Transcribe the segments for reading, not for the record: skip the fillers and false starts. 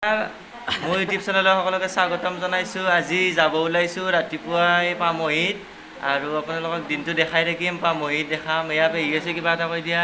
মোৰ ইউটিউব চেনেলৰ সকলোকে স্বাগতম জনাইছোঁ। আজি যাব ওলাইছোঁ ৰাতিপুৱাই পামহিত আৰু আপোনালোকক দিনটো দেখাই থাকিম, পামহিত দেখাম। এয়া পেহী আছে, কিবা এটা কৈ দিয়া।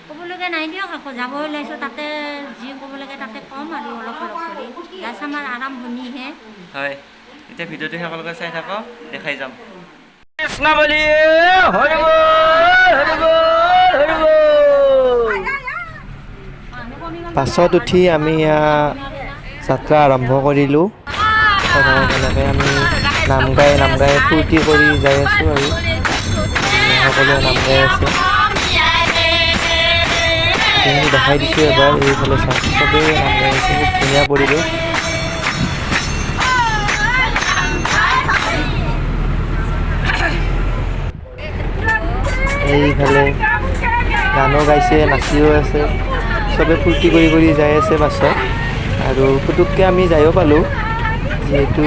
ক'বলগীয়া নাই দিয়ক, আকৌ যাব ওলাইছোঁ, তাতে যি ক'ব লাগে তাতে ক'ম আৰু অলপ অলপ কৰি। জাষ্ট আমাৰ আৰম্ভণিহে হয়। এতিয়া ভিডিঅ'টো সকলোকে চাই থাকক, দেখাই যাম। কৃষ্ণ বলি হৰি বল, হৰি বল, হৰি বল। বাছত উঠি আমি যাত্ৰা আৰম্ভ কৰিলোঁ। এনেকৈ আমি নাম গাই নাম গাই ফূৰ্তি কৰি যাই আছোঁ আৰু সকলোৱে নাম গাই আছে। গোটেইখিনি দেখাই দিছোঁ এবাৰ। এইফালে চাওক, চবেই নাম গাই আছে, খুব ধুনীয়া পৰিৱেশ। এইফালে গানো গাইছে, নাচিও আছে, চবে ফূৰ্তি কৰি কৰি যাই আছে বাছত। আৰু পুতুককৈ আমি যায়ো পালোঁ, যিহেতু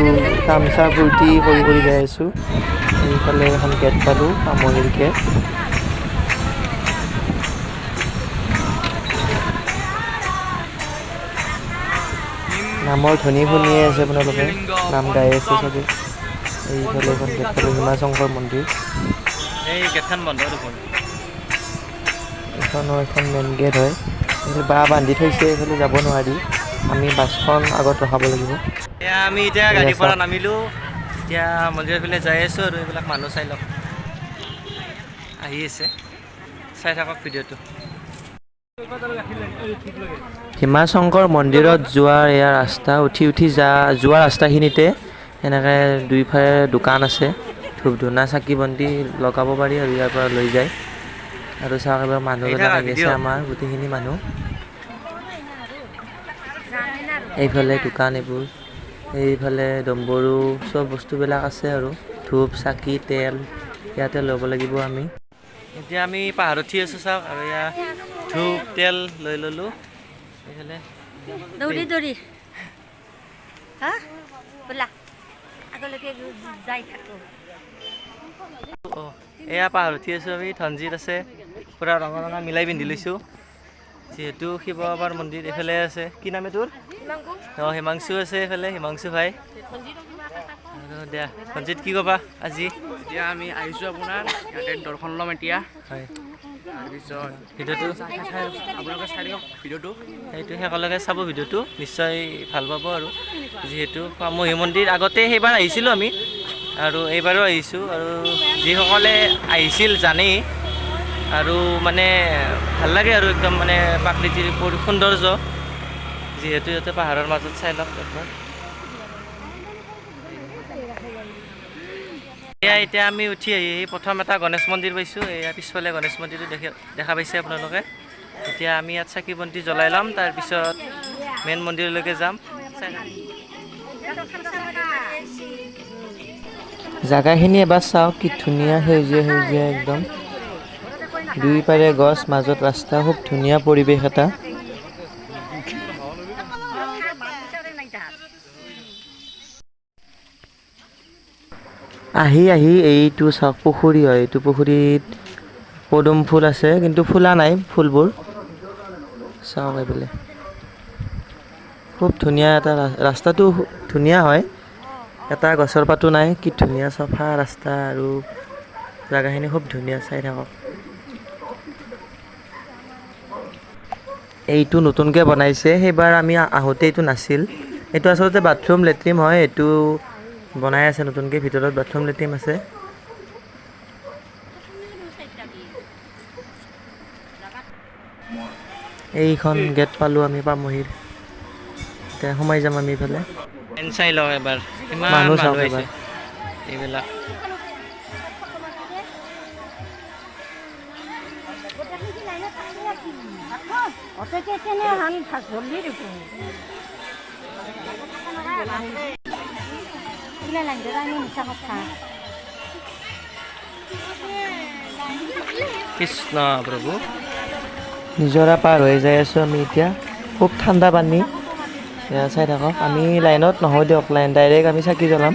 তামচা ফূৰ্তি কৰি কৰি যাই আছোঁ। এইফালে এখন গেট পালোঁ, পামহিৰ গেট। নামৰ ধ্বনি শুনিয়ে আছে আপোনালোকে, নাম গাই আছে চবে। এইফালে এখন গেট পালোঁ, হিমাশংকৰ মন্দিৰ। এই গেটখন বন্ধ দেখোন। এইখনো এখন মেইন গেট হয়। এইফালে বাঁহ বান্ধি থৈছে, এইফালে যাব নোৱাৰি, আমি বাছখন আগত ৰখাব লাগিব। এয়া আমি এতিয়া গাড়ীৰ পৰা নামিলোঁ, এতিয়া মন্দিৰৰ ফালে যাই আছোঁ। আৰু এইবিলাক মানুহ চাই লওক, আহি আছে, চাই থাকক ভিডিঅ'টো। হিমাশংকৰ মন্দিৰত যোৱাৰ এয়া ৰাস্তা, উঠি উঠি যোৱা ৰাস্তাখিনিতে এনেকৈ দুইফালে দোকান আছে, ধূপ ধূনা চাকি বন্তি লগাব পাৰি আৰু ইয়াৰ পৰা লৈ যায়। আৰু চাওক এবাৰ মানুহবিলাক আহি আছে, আমাৰ গোটেইখিনি মানুহ। এইফালে দোকান এইবোৰ, এইফালে ডম্বৰু চব বস্তুবিলাক আছে আৰু ধূপ চাকি তেল ইয়াতে ল'ব লাগিব আমি। এতিয়া আমি পাহাৰত উঠি আছোঁ চাওক, আৰু এয়া ধূপ তেল লৈ ল'লোঁ। এইফালে দৌৰি দৌৰি হা বোলা আগলৈকে যাই থাকোঁ। অঁ, এয়া পাহাৰ উঠি আছোঁ আমি। ধনজিত আছে, পূৰা ৰঙা ৰঙা মিলাই পিন্ধি লৈছোঁ, যিহেতু শিৱ বাবাৰ মন্দিৰ এইফালে আছে। কি নাম তোৰ? অঁ, হিমাংশু আছে এইফালে, হিমাংশু ভাই। আৰু দিয়া ধনজিত, কি ক'বা আজি? এতিয়া আমি আহিছোঁ আপোনাৰ ইয়াতে দৰ্শন ল'ম এতিয়া। হয়, তাৰপিছত ভিডিঅ'টো আপোনালোকে চাই দিয়ক ভিডিঅ'টো, সেইটো সকলোকে চাব ভিডিঅ'টো, নিশ্চয় ভাল পাব। আৰু যিহেতু পামহি মন্দিৰ আগতে সেইবাৰ আহিছিলোঁ আমি, আৰু এইবাৰো আহিছোঁ। আৰু যিসকলে আহিছিল জানেই, আৰু মানে ভাল লাগে আৰু একদম মানে প্ৰাকৃতিক সৌন্দৰ্য, যিহেতু ইয়াতে পাহাৰৰ মাজত। চাই লওক একবাৰ। এয়া এতিয়া আমি উঠি আহি প্ৰথম এটা গণেশ মন্দিৰ পাইছোঁ। এয়া পিছফালে গণেশ মন্দিৰটো দেখা পাইছে আপোনালোকে। এতিয়া আমি ইয়াত চাকি বন্তি জ্বলাই ল'ম, তাৰপিছত মেইন মন্দিৰলৈকে যাম। জাগাখিনি এবাৰ চাওক, কি ধুনীয়া সেউজীয়া সেউজীয়া একদম, দুই পাৰে গছ, মাজত ৰাস্তা, খুব ধুনীয়া পৰিৱেশ এটা। আহি আহি এইটো চাওক পুখুৰী হয়, এইটো পুখুৰীত পদুম ফুল আছে, কিন্তু ফুলা নাই ফুলবোৰ। চাওক এইফালে খুব ধুনীয়া এটা ৰাস্তাটো ধুনীয়া হয়, এটা গছৰ পাতো নাই, কি ধুনীয়া চফা ৰাস্তা আৰু জাগাখিনি খুব ধুনীয়া, চাই থাকক। এইটো নতুনকৈ বনাইছে, সেইবাৰ আমি আহোঁতে এইটো নাছিল। এইটো আচলতে বাথৰুম লেট্ৰিন হয়, এইটো বনাই আছে নতুনকৈ, ভিতৰত বাথৰুম লেট্ৰিন আছে। এইখন গেট পালোঁ আমি পামহিৰ, এতিয়া সোমাই যাম আমি এইফালে। চাই লওঁ এবাৰ, ইমান মানুহ চাওক মানুহ এবাৰ। আহিছে এইবিলাক। কৃষ্ণ প্ৰভু। নিজৰা পাৰ হৈ যাই আছোঁ আমি এতিয়া, খুব ঠাণ্ডা পানী। এয়া চাই থাকক, আমি লাইনত নহয় দিয়ক, লাইন ডাইৰেক্ট আমি চাকি জ্বলাম,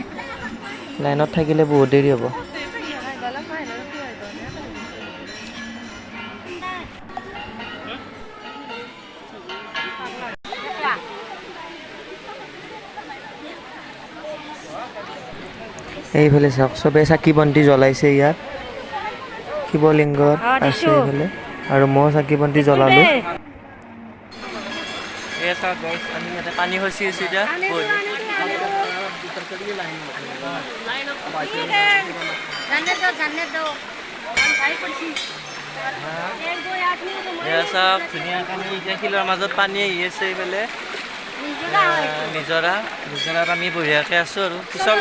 লাইনত থাকিলে বহুত দেৰি হ'ব। এইফালে চাওক, চবে চাকি বন্তি জ্বলাইছে ইয়াত, শিৱলিংগ আছে এইফালে, আৰু ময়ো চাকি বন্তি জ্বলালোঁ। পানী খচি আছোঁ এতিয়া। চাওক ধুনীয়াকৈ আমি এতিয়া শিলৰ মাজত পানী আহি আছে এইফালে, নিজৰা, নিজৰাত আমি বঢ়িয়াকৈ আছোঁ আৰু পিছত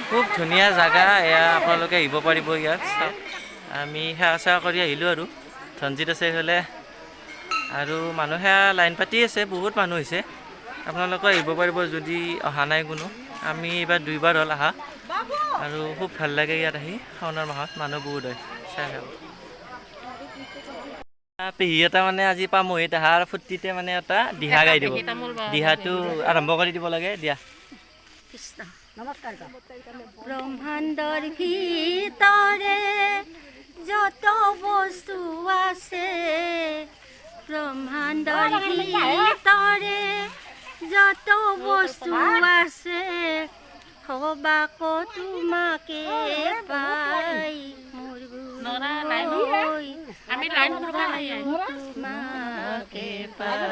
খুব ধুনীয়া জাগা এয়া, আপোনালোকে আহিব পাৰিব ইয়াত। আমি সেৱা চেৱা কৰি আহিলোঁ আৰু ধনজিত আছে এইফালে, আৰু মানুহে লাইন পাতি আছে, বহুত মানুহ হৈছে। আপোনালোকে আহিব পাৰিব যদি অহা নাই কোনো। আমি এইবাৰ দুইবাৰ হ'ল অহা, আৰু খুব ভাল লাগে ইয়াত আহি। শাওণৰ মাহত মানুহ বহুত হয়। চাই থাকক। পেহী এটা মানে আজি পামহিত অহাৰ ফূৰ্তিতে মানে এটা দিহা গাই দিব, দিহাটো আৰম্ভ কৰি দিব লাগে। দিয়া। ব্ৰহ্মাণ্ডৰ ভিতৰে যত বস্তু আছে, ব্ৰহ্মাণ্ডৰ ভিতৰে যত বস্তু আছে, সবাক তোমাকে পাই মোৰ গুৰু, তোমাকে পাই।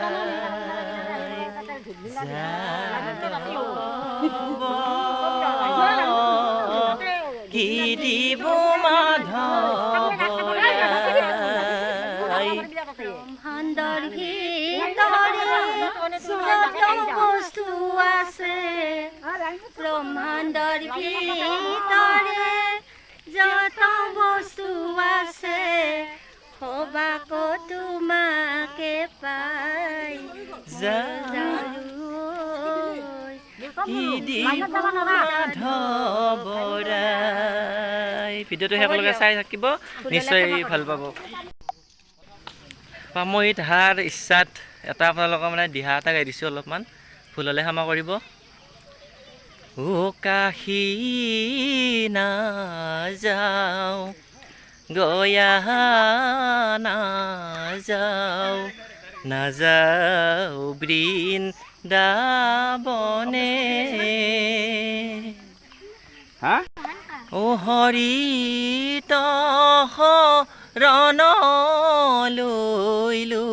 কি দিব মাধৱ, ব্ৰহ্মাণ্ডৰ ভিতৰে যত বস্তু আছে, ব্ৰহ্মাণ্ডৰ ভিতৰে যত বস্তু আছে, সবাক তোমাকে পাই ভিডিঅ'টো শেষলৈকে চাই থাকিব, নিশ্চয় ভাল পাব। পামহিত অহাৰ ইচ্ছাত এটা আপোনালোকৰ মানে দিহা এটা গাই দিছোঁ, অলপমান ভুল হ'লে ক্ষমা কৰিব। ও কাশী নাযাওঁ, গয়া নাযাওঁ, নাযাওঁ বৃন্দাবনে, ও হৰি শৰণ লৈলো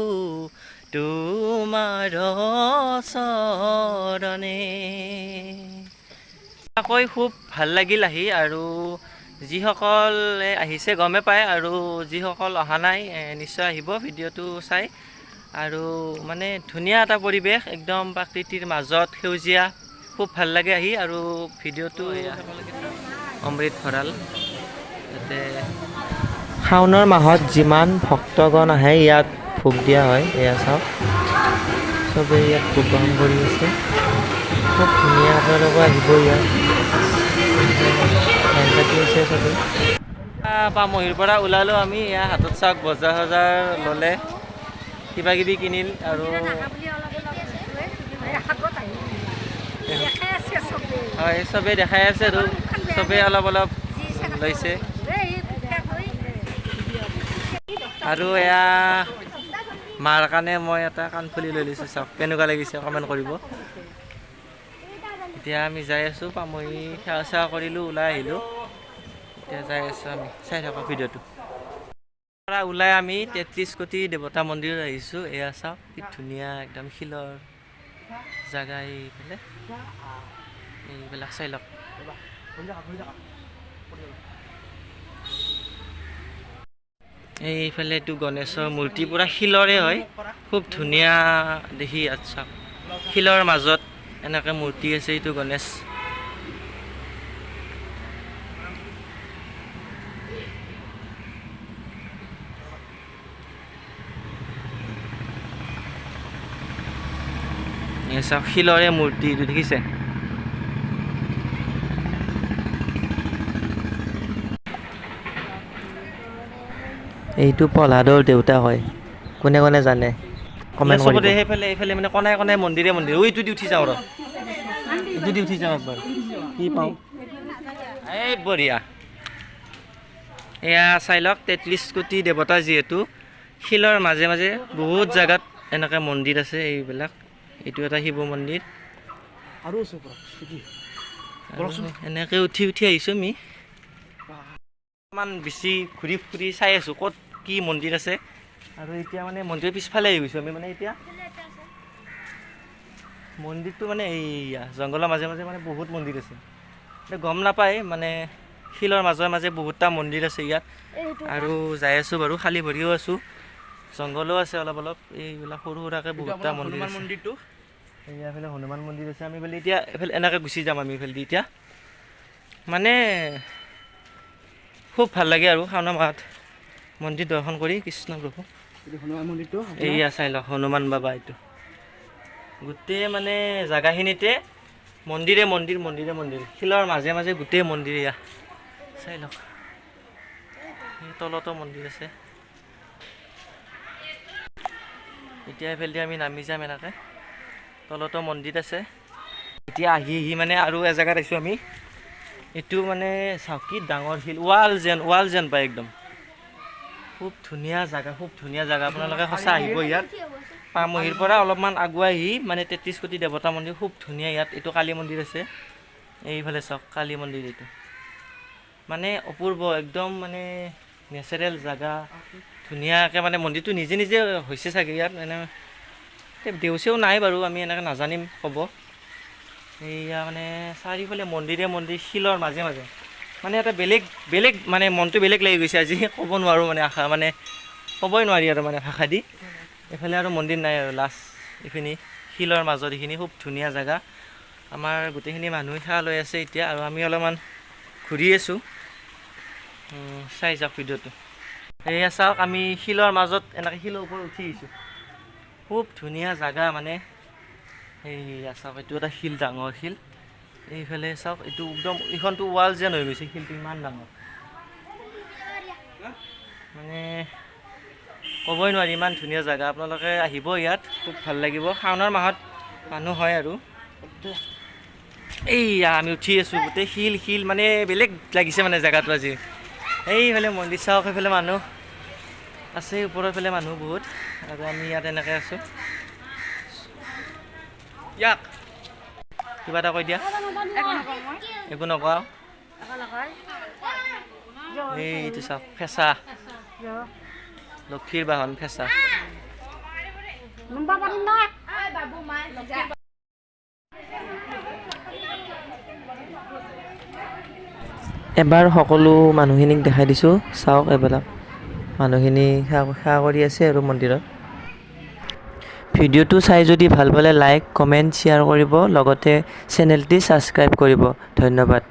তোমাৰ চৰণে। কৈ খুব ভাল লাগিল আহি, আৰু যিসকল আহিছে গমে পায়, আৰু যিসকল অহা নাই নিশ্চয় আহিব ভিডিঅ'টো চাই। আৰু মানে ধুনীয়া এটা পৰিৱেশ, একদম প্ৰাকৃতিৰ মাজত সেউজীয়া, খুব ভাল লাগে আহি। আৰু ভিডিঅ'টো অমৃত ভঁৰাল, তাতে শাওণৰ মাহত যিমান ভক্তগণ আহে ইয়াত ভোগ দিয়া হয়। এয়া চাওক, চবেই ইয়াত ভোগ গ্ৰহণ কৰি আছে। খুব ধুনীয়া, আপোনালোকো আহিব ইয়াত, লাইন পাতি আছে চবেই। পামহিৰ পৰা ওলালোঁ আমি, এয়া হাতত চাওক বজাৰ চজাৰ ল'লে, কিবা কিবি কিনিল। আৰু হয় চবেই দেখাই আছে, আৰু চবেই অলপ অলপ লৈছে। আৰু এয়া মাৰ কাৰণে মই এটা কাণফুলি লৈ লৈছোঁ, চাওক কেনেকুৱা লাগিছে কমেণ্ট কৰিব। এতিয়া আমি যাই আছোঁ, পামহি সেৱা চেৱা কৰিলোঁ, ওলাই আহিলোঁ, এতিয়া যাই আছোঁ আমি। চাই থাকক ভিডিঅ'টো। পৰা ওলাই আমি 33 কোটি দেৱতা মন্দিৰত আহিছোঁ। এয়া চাওক কি ধুনীয়া একদম শিলৰ জাগা, এইফালে এইবিলাক চাই লওক। এইফালে এইটো গণেশৰ মূৰ্তি পূৰা শিলৰে হয়, খুব ধুনীয়া দেখি। আচ্ছা, শিলৰ মাজত এনেকৈ মূৰ্তি আছে, এইটো গণেশ। চাওক শিলৰে মূৰ্তি এইটো দেখিছে। এইটো প্ৰহ্লাদৰ দেউতা হয়, কোনে কোনে জানে কমেণ্ট কৰিব। সেইফালে এইফালে মানে কনাই কনাই মন্দিৰে মন্দিৰ। এইটো দি উঠি যাওঁ ৰ, এইটো দি উঠি যাওঁ একবাৰ, কি পাওঁ। এই বঢ়িয়া, এয়া চাই লওক 33 কোটি দেৱতা যিহেতু শিলৰ মাজে মাজে বহুত জাগাত এনেকৈ মন্দিৰ আছে এইবিলাক। এইটো এটা শিৱ মন্দিৰ। আৰু আছে ওপৰত কি? আৰু এনেকৈ উঠি উঠি আহিছোঁ আমি। অকণমান বেছি ঘূৰি ফুৰি চাই আছোঁ ক'ত কি মন্দিৰ আছে। আৰু এতিয়া মানে মন্দিৰৰ পিছফালে আহি গৈছোঁ আমি। মানে এতিয়া মন্দিৰটো মানে এইয়া জংঘলৰ মাজে মাজে মানে বহুত মন্দিৰ আছে, এতিয়া গম নাপায়। মানে শিলৰ মাজে মাজে বহুতটা মন্দিৰ আছে ইয়াত। আৰু যাই আছোঁ বাৰু, খালী ভৰিও আছোঁ, জংঘলো আছে অলপ অলপ, এইবিলাক সৰু সুৰাকৈ এইটো বহুতটা আপোনাৰ মন্দিৰ হনুমান আছে। মন্দিৰটো। এইফালে হনুমান মন্দিৰ আছে। আমি বোলে এতিয়া এইফালে এনেকৈ গুচি যাম আমি এইফালেদি এতিয়া। মানে খুব ভাল লাগে আৰু শাওণ মাহত মন্দিৰ দৰ্শন কৰি কৃষ্ণ প্ৰভু। এইটো হনুমান মন্দিৰটো আপোনাৰ। এইয়া চাই লওক হনুমান বাবা। এইটো গোটেই মানে জাগাখিনিতে মন্দিৰে মন্দিৰ, মন্দিৰে মন্দিৰ, শিলৰ মাজে মাজে গোটেই মন্দিৰ। এয়া চাই লওক, এই তলতো মন্দিৰ আছে। এতিয়া এইফালেদি আমি নামি যাম এনেকৈ, তলতো মন্দিৰ আছে। এতিয়া আহি আহি মানে আৰু এজেগাত আহিছোঁ আমি। এইটো মানে চাওক কি ডাঙৰ শিল, ৱাল যেন পায় একদম। খুব ধুনীয়া জাগা, খুব ধুনীয়া জাগা। আপোনালোকে সঁচা আহিব ইয়াত। পামহিৰ পৰা অলপমান আগুৱাই আহি মানে 33 কোটি দেৱতা মন্দিৰ, খুব ধুনীয়া ইয়াত। এইটো কালী মন্দিৰ আছে, এইফালে চাওক কালী মন্দিৰ। এইটো মানে অপূৰ্ব একদম, মানে নেচাৰেল জাগা। ধুনীয়াকৈ মানে মন্দিৰটো নিজে নিজে হৈছে চাগে ইয়াত। মানে দেউ চেউ নাই বাৰু, আমি এনেকৈ নাজানিম ক'ব। এইয়া মানে চাৰিওফালে মন্দিৰে মন্দিৰ, শিলৰ মাজে মাজে। মানে এটা বেলেগ বেলেগ মানে মনটো বেলেগ লাগি গৈছে আজি, ক'ব নোৱাৰোঁ। মানে আশা মানে ক'বই নোৱাৰি আৰু মানে ভাষা দি। এইফালে আৰু মন্দিৰ নাই আৰু লাষ্ট এইখিনি শিলৰ মাজত এইখিনি খুব ধুনীয়া জেগা। আমাৰ গোটেইখিনি মানুহ সেৱা লৈ আছে এতিয়া আৰু আমি অলপমান ঘূৰি আছোঁ। চাই যাওক ভিডিঅ'টো। এয়া চাওক, আমি শিলৰ মাজত এনেকৈ শিলৰ ওপৰত উঠি আহিছোঁ। খুব ধুনীয়া জাগা মানে। এইয়া চাওক, এইটো এটা শিল, ডাঙৰ শিল। এইফালে চাওক, এইটো একদম এইখনটো ৱাল যেন হৈ গৈছে শিলটো, ইমান ডাঙৰ। মানে ক'বই নোৱাৰি, ইমান ধুনীয়া জেগা। আপোনালোকে আহিব ইয়াত, খুব ভাল লাগিব। শাওণৰ মাহত মানুহ হয় আৰু। এইয়া আমি উঠি আছোঁ, গোটেই শিল শিল, মানে বেলেগ লাগিছে মানে জেগাটো আজি। এইফালে মন্দিৰ চাওক, সেইফালে মানুহ আছে, ওপৰৰ ফালে মানুহ বহুত আৰু আমি ইয়াত এনেকৈ আছোঁ। ইয়াক কিবা এটা কৈ দিয়া। একো নকওঁ। এইটো চাওক, ফেঁচা, লক্ষীৰ বাহন ফেঁচা। এবাৰ সকলো মানুহখিনিক দেখাই দিছোঁ, চাওক এইবিলাক মানুহখিনি সেৱা সেৱা কৰি আছে আৰু মন্দিৰত। ভিডিঅ'টো চাই যদি ভাল পালে লাইক, কমেণ্ট, শ্বেয়াৰ কৰিব, লগতে চেনেলটি ছাবস্ক্ৰাইব কৰিব। ধন্যবাদ।